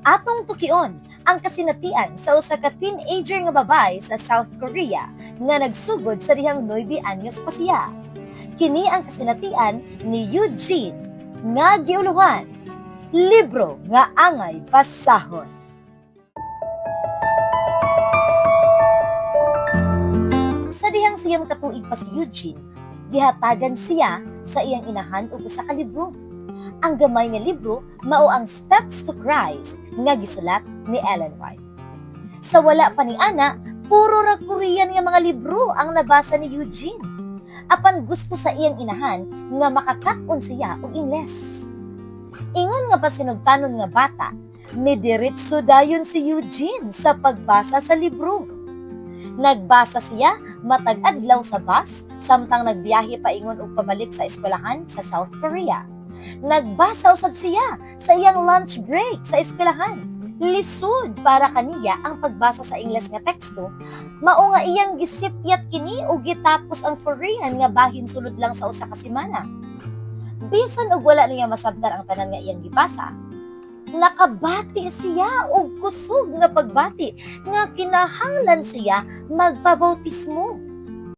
Atong tukion ang kasinatian sa usa ka teenager nga babae sa South Korea nga nagsugod sa dihang 9 anyos pa siya. Kini ang kasinatian ni Eugene nga giuluhan, "Libro nga Angay Basahon." Sa dihang 9 ka tuig pa si Eugene, gihatagan siya sa iyang inahan og usa ka libro. Ang gamay nga libro mao ang Steps to Christ nga gisulat ni Ellen White. Sa wala pa ni ana, puro ra Korean nga mga libro ang nabasa ni Eugene. Apan gusto sa iyang inahan nga makakaton siya og Ingles. Ingon nga pasinugtanon nga bata, midiretso dayon si Eugene sa pagbasa sa libro. Nagbasa siya matag adlaw sa bus samtang nagbiyahe paingon og pabalik sa eskwelahan sa South Korea. Nagbasa usab siya sa iyang lunch break sa eskwelahan. Lisod para kaniya ang pagbasa sa Ingles nga teksto, mao nga iyang gisipyat kini ug gitapos ang Korean nga bahin sulod lang sa 1 ka semana. Bisan og wala niya masabtan ang tanan nga iyang gibasa, nakabati siya og kusog nga pagbati nga kinahanglan siya magpabautismo.